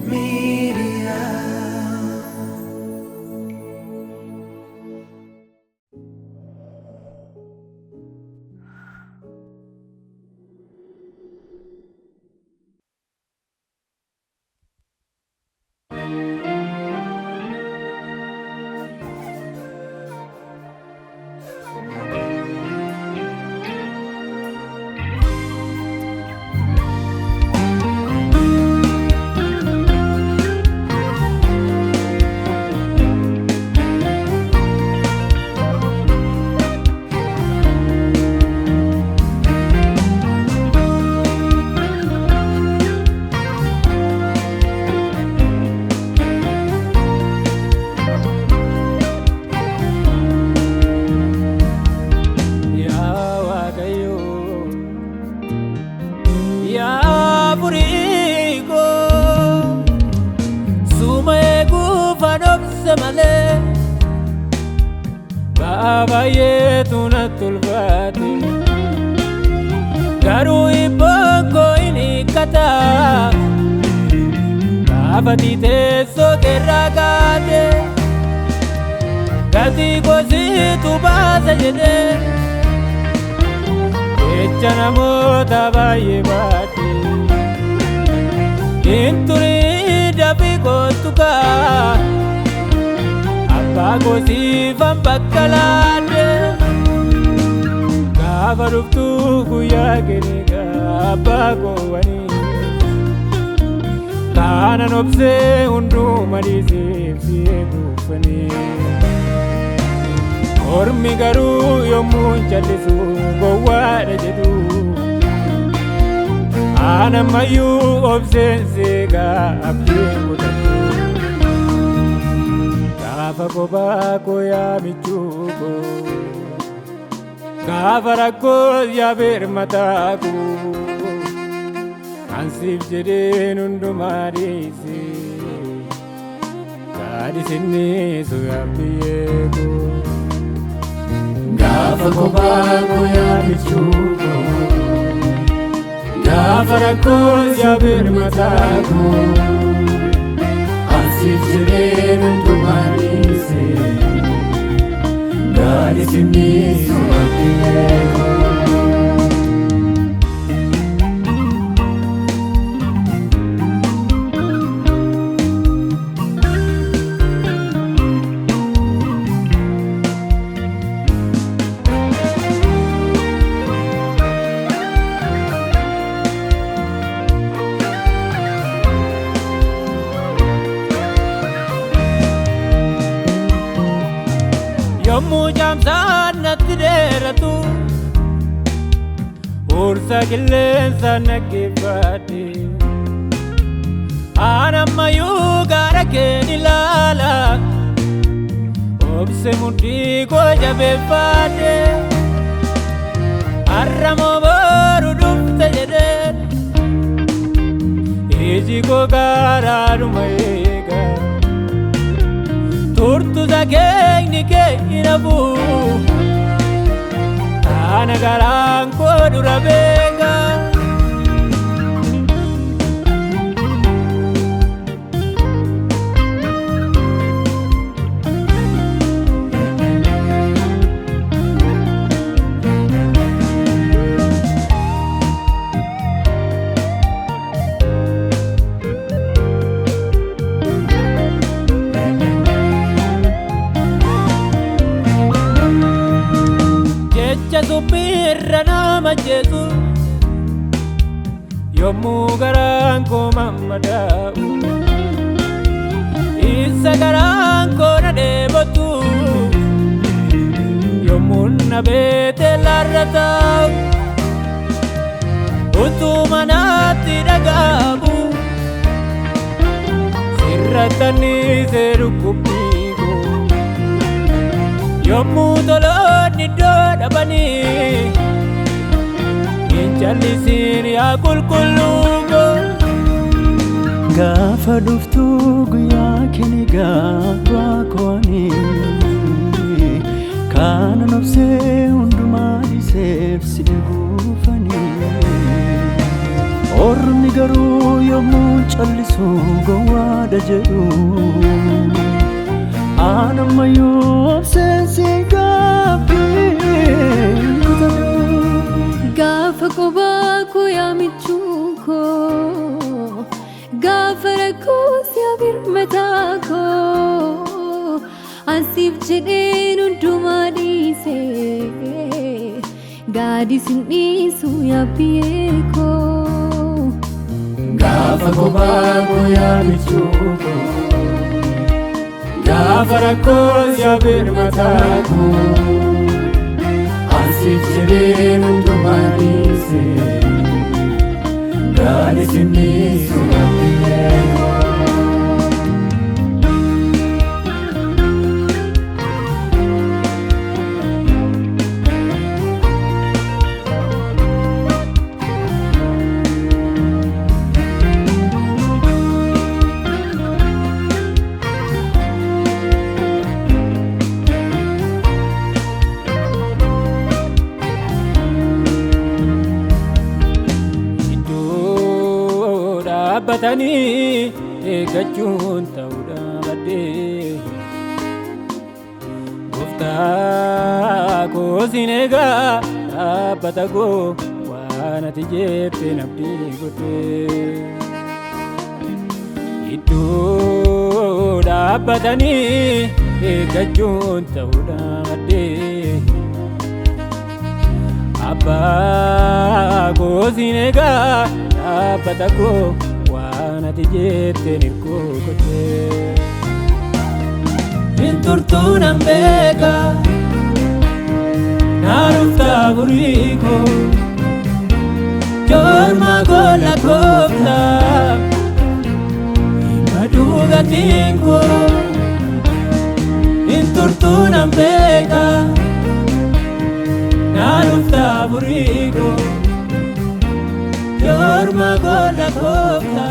Oromedia. Yaa Waaqayyo, yaa furii koo, suma eeguuf an obse malee, ba'aa baay'eetu natti ulfaate. Garuu hibboo koo hin hiikkata, gaafa teessoo keerraa kaate, gatii kosiitu baasa jedhee. Jecha namoota baay'ee baadhe hin turii dafii kootu kaa abbaa kosiifan bakka laadhe gaafa dhuftuu guyyaa kenniga abbaa koowwanii kaanan obsee hundumaa dhiiseef si eeguufanii. Ormi garuu yommuu hin callisu gowwaadha jedhu. Aan ammayyuu obseen seegaa abdiin kutadhu. Gaafa kophaa koo yaa michuu koo, gaafa rakkoos yaa birmataa koo, ansiif jedheen hundumaa dhiise. Gaadhisinniisu yaa biyyee koo. Gaafa kophaa koo yaa michuu koo, gaafa rakkoos yaa birmataa koo, ansiif jedheen hundumaa dhiise. Gaadhisinniisu yaa biyyee koo. Yommuu caamsaan natti dheeratu Ursa qilleensa naggeeffadhe Aan ammayyuu gaara keen ilaala Obse mudhii koo jabeeffadhe Har'a moo boru dhufte jedheen Iji koo gaaraadhuma eega Turtu zakeekni kee hin hafu Kana garaan koo dura beeka. Jecha suphiirra nama jeesu yommuu garaan koo mammadaa'u isa garaan koo na dheebotu yommuu na beete larra taa'u utuu manaatti dhaga'amu sirrataniisee dhukkubbii koo. Yommuu toloonni iddoo dhabanii hin callisiin yaa qulqulluu koo. Gaafa dhuftu guyyaa kini gaafa kooni kanan obsee hundumaa dhiiseef si eeguufani. Ormi Garuu yommuu callisu gowwaadha jedhu. Aan ammayyuu obseensi gaabbii kutadhu. Gaafa qubaa koo yaa michuu koo, gaafa rakkoo si birmataa koo, ansiif jedheen hundumaa dhiise, gaadis hin dhiisu yaa biyyee koo. Gaafa kophaa koo yaa michuu koo, gaafa rakkoo yaa birmataa koo, ansiif jedheen hundumaa dhiise, gaadis hin dhiisu yaa biyyee koo. Iddoo dhaabbatanii eeggachuun ta'uudha baddee. Gooftaa koo sin eegaa dhaabbata koo waan ati jette nabdii godhee. Iddoo dhaabbatanii eeggachuun ta'uudha baddee. Abbaa koo sin eegaa dhaabbata koo waan ati jette hirkoo godhee. Hin turtuu nan beeka naa dhuftaa burii koo, joorma koo lakkoofta baduu gatiin koo. Hin turtuu nan beeka naa dhuftaa burii koo, joorma koo lakkoofta